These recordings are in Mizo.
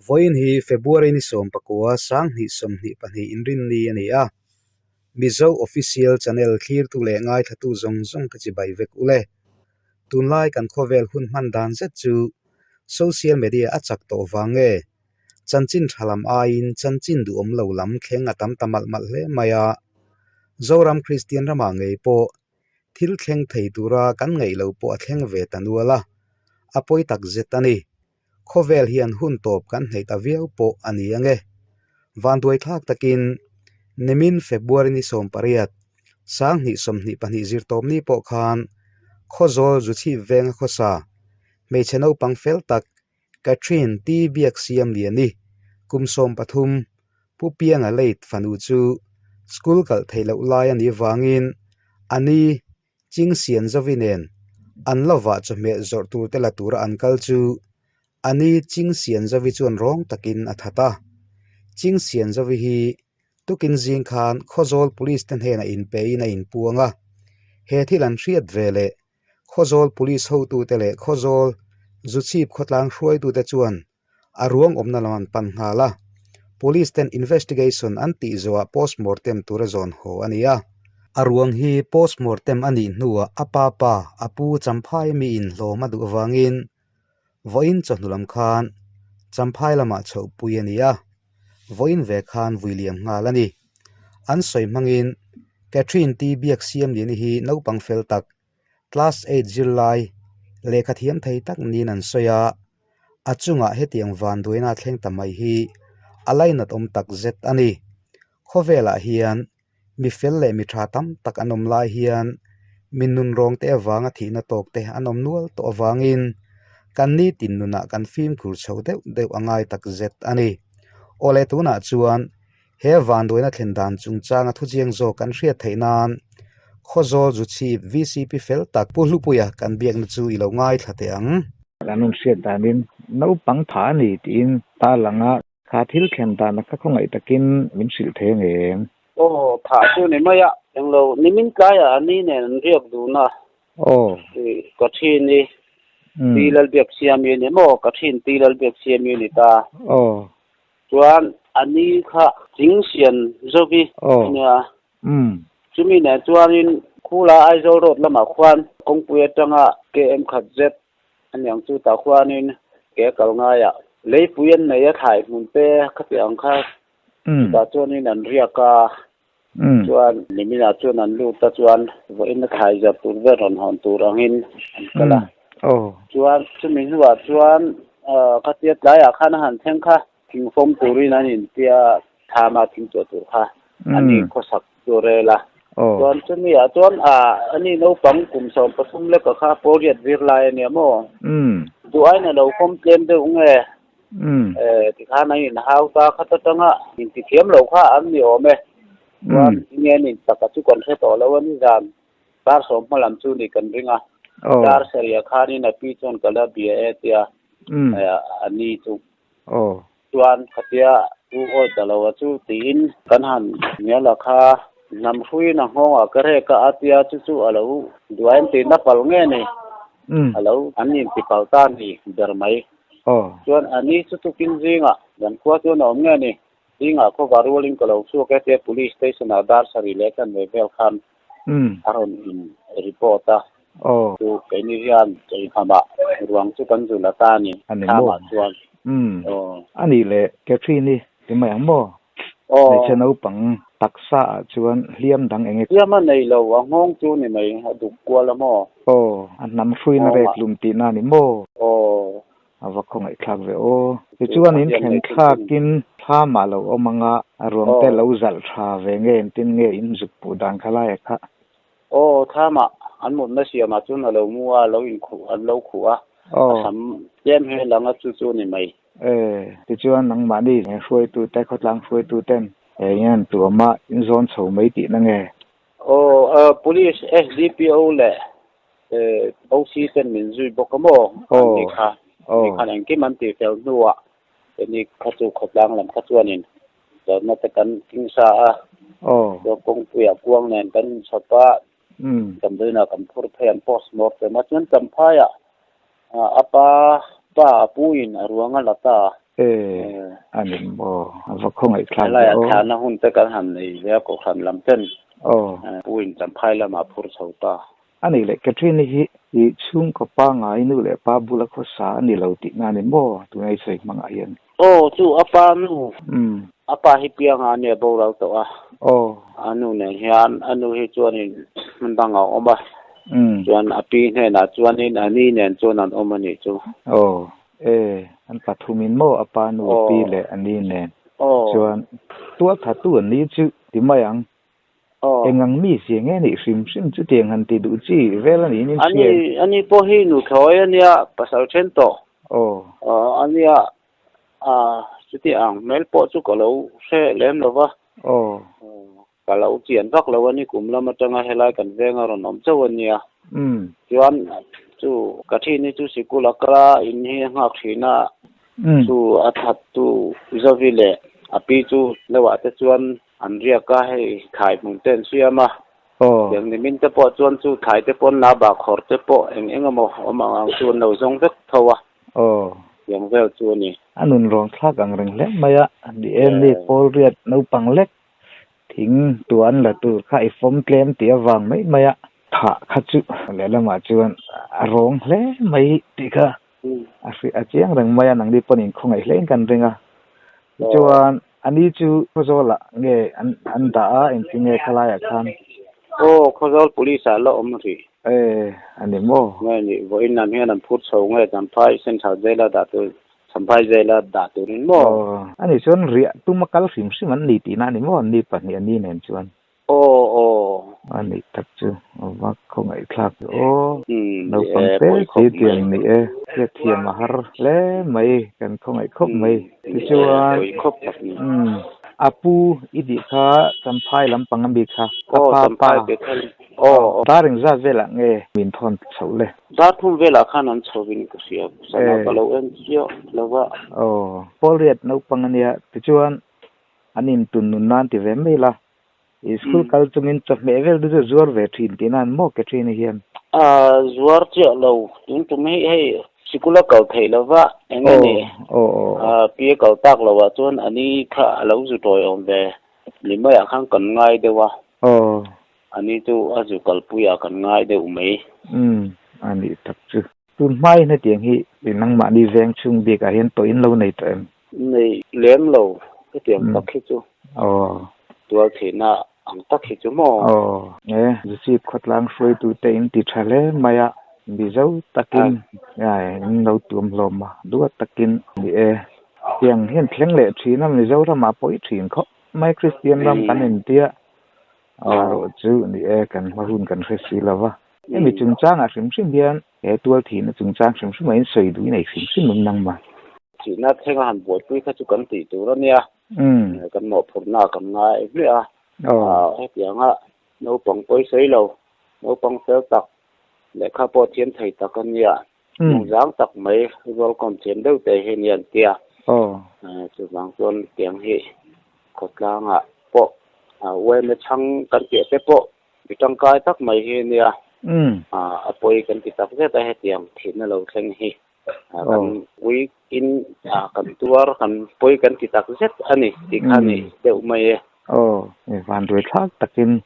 Vawiin hi February ni 19 2022 inrinni a ni a. Mizo Official Channel thlirtu leh ngaithlatu zawng zawng te chibai vek u le. Tunlai kan khawvel hun hman dan zet chu social media a chak tawh vang nge? Chanchin tha lam aiin chanchin duhawm lo lam thleng a tam ta malh malh hle mai a. Zoram Kristian ramah ngei pawh thil thleng thei tura kan ngaih lo pawh a thleng ve ta nual a, a pawi tak zet a ni. Khawvel hian hun tawp kan hneih ta viau pawh a ni ang e. Vanduai thlak takin nimin February ni 18, 2022 zirtawpni pawh khan Khawzawl Zuchhip venga khawsa hmeichhe naupang fel tak Catherine T. Biaksiamliani kum 13 Pu Pianga late fanu chu school kalh theih loh lai a nih vangin a ni Chingsian Zovi nen an lovah chawhmeh zawrh tur te la tura an kal chu a ni Chingsian Zovi chuan rawng takin a that a. Chingsian Zovi hi tukin zing khan Khawzawl Police te hnenah inpein a inpuang a, he thil an hriat ve leh Khawzawl Police hotute leh Khawzawl Zuchhip khawtlang hruaitute chuan a ruang awmna lam an pan nghal a, Police ten investigation an tih zawhah postmortem tura zawn haw a ni a. A ruang hi postmortem a nih hnuah a pa pa, a pu Champhai miin hlawm a duh avangin vawiin chawhnu lam khan Champhai lamah chhohpui a ni a, vawiin ve khan vui liam nghal a ni. An sawi hmangin Catherine T Biaksiamliani hi naupang fel tak, Class eight zirlai lehkha thiam thei tak niin an sawi a, a chungah hetiang vanduaina a thleng ta mai hi a lainat awm tak zet a ni. Khawvelah hian mi fel leh mi tha tam tak an awm lai hian mi nunrawng te avanga thihna tawk te an awm nual tawh avangin kan nitin nunah kan fimkhur chho deuh deuh a ngai tak zet a ni. Awle tunah chuan He vanduaina thlen dan chungchanga thuchiang zawk kan hriat theih nan Khawzawl Zuchhip VCP fel tak Pu Hlupuia kan biakna chu i lo ngaithla teh ang. Kan rawn hriat danin naupang tha a ni tiin ta lang a. Kha thil thlen dana kha khawngaih takin min hrilh thei ang em? Aw, tha chu ni mai a, englo nimin tlaiah a ni nen an riak dun a. Aw. Ka thin i Pi Lalbiaksiami a ni maw? Ka thin Pi Lalbiaksiami a ni ta. Aw. Chuan a ni kha Chingsian Zovi a nia. Chumi nen chuanin Khula Aizawl Road lamah khuan kawngpui atanga KM khat zet a niang chu tah khuanin ke kal ngaiah leipui an nei a thlai hmun te khati ang kha chutah chuanin an riak a. Chuan niminah chuan an lut a chuan vawiin a thlai zar tur vel rawn hawn tur angin an kal a. Chuan chumi hnuah chuan khatia tlaiah khan a han thleng kha thingfawm turin an intia thama thing tuah tur kha a ni khawsak chu rel a. Chuan chumi ah chuan a ni naupang kum 13 leka kha pawlriat zir lai a nia maw? Duh aiin a lo fawm tlem deuh nge? Tikhan an inhau ta khat atanga intithiam lo kha an ni awm e. Chuan enge an intaka chu kan hre tawh lo a ni zan. Dar 10 hma lam chu ni kan ring a. Dar sarih ah khanin a pi chuan ka la bia e tia a ni chu. Chuan khatia u awi ta lo a chu tiin kan han hnial a kha hnam hruiin a nghawng ah ka rek a a tia chu chu a lo duai an tihna palh nge ni. A lo an intipalh ta ni ber mai. Chuan a ni chu tukin zingah kan khua chuan a awm nge ni. Zingah khawva rualin ka lo chhuak e tia police station ah dar sarih leh kan ve vel khan a rawn in report a. Chu keini hian chawihmamah ruang chu kan zul a ta ni thlamah chuan. A nih leh Catherine i ti mai ang maw? Hmeichhe naupang taksa ah chuan hliam dang eng e? Hliam a nei lo, a nghawng chu ni mai, a duk kual a maw? Aw, a hnam hruina rek lum tihna a ni maw? Aw. A va khawngaih thlak ve aw. Tichuan in thlen thlakin thlamah lo awm anga a ruang te lo zalh tha ve nge engtin nge in zuk puh dan kha lai a kha? Aw, thlamah an mutna siamah chuan a lo mu a, lo inkhuh an lo khuh a, a sam tlem he lang a chu chu ni mai. E, tichuan nangmahni hruaitute, khawtlang hruaituten eng an tuama in zawn chho mai tihna nge? Aw, Police SDPO leh OC ten min zui bawk a maw? An ni kha, ni khan engkim an tih fel hnuah ni kha chu khawtlang lam kha chuanin zawhna te kan thing sa a, chuan kawngpuiah kuang nen kan inchhawp a, damdawiinah kan phur phei an post mortem a, chuan Champhaiah a pa pa a puin a ruang a la ta. E a ni maw a va khawngaih thlak ve Helai ah aw. thlahna hun te kan han nei ve a kohhran lam ten Aw. Pu in Champhai lamah phur chho ta. A nih leh Catherine-i hi i chhungkaw pangai nu leh pa bula khawsa a ni lo tihna a ni maw tuna i sawi hmangah hian? Aw chu a pa nu. A pa hi pianga a nia boral tawh a. Aw. A nu nen hian a nu hi chuanin hmun dangah a awm a. Chuan a pi hnenah chuanin a ni nen chuan an awm a nih chu. Aw. E, an pathumin maw a pa nu pi leh a ni nen chuan tualthatu an ni chu ti mai ang. Engang mi zia nge nih hrim hrim chutiang han ti duh chi vel a niin in hria em? Ani, ani pawh hi nuthlawi a nia, pasal then tawh. Aw. A nia, chuti ang hmel pawh chu ka lo hre lem lo va. Aw. Ka lo chian vak lo a ni, kum lam atanga helai kan veng a rawn awm chauh a nia. Chuan chu ka thin hi chu sikul a kal a, in hi a nghak thin a, chu a thattu Zovi leh a pi chu lo ah te chuan an riak a, hei thlai hmun te an siam a. Tiang nimin te pawh chuan chu thlai te pawn la bahkhawr te pawh eng eng emaw awm ang ang chu an lo zawng vek tho a. Tiang vel chu a ni. A nun rawn thlak ang reng hle mai a, ni em ni pawl riat naupang lek Thing tuan la tur kha i fawm tlem tih avang mai mai a, thah kha chu lehlamah chuan a rawng hle mai tih kha a hrilh a chiang reng mai a, nangni pawn inkhawngaih hlein kan ring a. Tichuan a ni chu Khawzawlah nge an dah a, engtin nge khalaiah khan? Aw, Khawzawl Police ah la awm rih. E, a ni maw? Nge ni, vawiin lam hian an phur chho nge Champhai Central Jail a dah tur Champhai zela dah turin maw? Aw, ani chuan riah tuma kal hrim hrim an ni tihna a ni maw? Ni pahnih a ni nen chuan. Aw, aw. A nih tak chu, a va khawngaihthlak chu aw. Naupang te si tiang ni e, hriatthiam a har hle mai, kan khawngaih khawp mai. Tichuan, umm, a pu i tih kha Champhai lampang ami kha, a pa pa. Aw. Dar engzat velah nge min thawn chhoh le? Dar thum velah khan an chho in ka hria, sana ka lo en chiah lo va. Aw. Pawl riat naupang a nia, tichuan an intun nun nan ti ve mai la, i school kal chungin chawhmeh vel te chu zuar ve thin tihna an maw ke thin hian? A zuar chiah lo, tun tum hi hei sikul a kal theih lo va, eng nge ni? Pi a kal tak lo ah chuan a ni kha a lo zu tawi awm ve, ni maiah khan kan ngai deuh a. Aw. A ni chu a zu kalpui ah kan ngai deuh mai. Umm, a nih tak chu. Tun hmaiin hetiang hi nangmahni veng chhung bik ah hian tawh in lo nei tawh em? Nei lem lo, hetiang tak hi chu. Aw. Tual theihna ang tak hi chu maw? Aw. E, Zuchip khawtlang hruaitute in ti tha hle mai a, Mizo takin in lo tuam hlawm a, duat takin ni e. Tiang hian thleng leh thin a, Mizoramah pawh i thin khawp mai Kristian ram kan intia. Amaherawh chu ni e, kan hma hun kan hre si lo va. Hemi chungchangah hrim hrim hian he tual thihna chungchang hrim hrim ah in sawi duh in ei hrim hrim awm nang ma. Thihna thlenga han buaipui kha chu kan tih tur a nia, kan mawhphurhna kan ngai hmiah a. Hetianga naupang pawi sawi lo, naupang fel tak, lehkha pawh thiam thei tak a nia, nungzang tak mai rualkawm thiam deuh te hi nia an tia. Chuvang chuan tiang hi khawtlangah pawh uaime chhang kan piah te pawh mi tangkai tak mai hi nia. A pawi kan ti tak zet a hetiang thihna lo thleng hi. Kan ui in kan tuar kan pawi kan ti tak zet a ni tih kha ni deuh mai e. Aw, vanduai thlak takin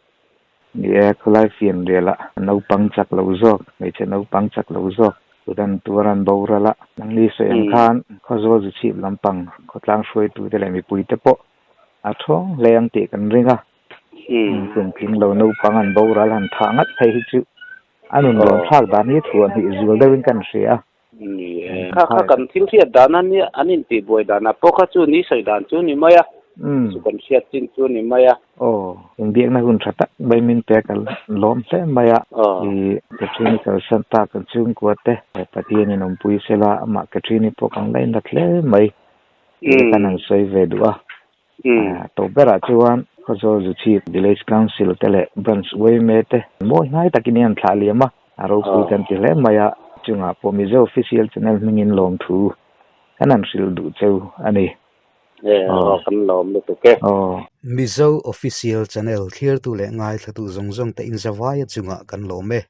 Ni e, khawlai fianrial ah naupang chak lo zawk, hmeichhe naupang chak lo zawk, tudan tuar an boral a, nangni sawi ang khan Khawzawl Zuchhip lampang khawtlang hruaitute leh mipuite pawh a thawng hle ang tih kan ring a, kum tling lo naupang an boral han thah ngat phei hi chu a nun rawn thlak dan hi thuah hnih zual deuhin kan hria a. Ni e, kha kha kan thil hriat dan a nia, an intihbuai danah pawh kha chu ni sawi dan chu ni mai a, chu kan hriat chin chu ni mai a. Aw, inbiakna hun tha tak mai min pek a lawm hle mai a, i Catherine-i kalsan tak kan chhungkua te Pathianin awmpui sela amah Catherine-i pawh kan lainat hle mai tih khan an sawi ve duh a. Tawp berah chuan Khawzawl Zuchhip Village Council te leh Branch yma te mawi hnai takin i an thlah liam a, a ropui kan ti hle mai a, chungah pawh Mizo Official Channel hmingin lawmthu kan han hrilh duh cheu a ni. Aw, kan lawm lutuk e. Aw. Mizo Official Channel thlirtu leh ngaithlatu zawng zawng te inzavaia chungah kan lawm e.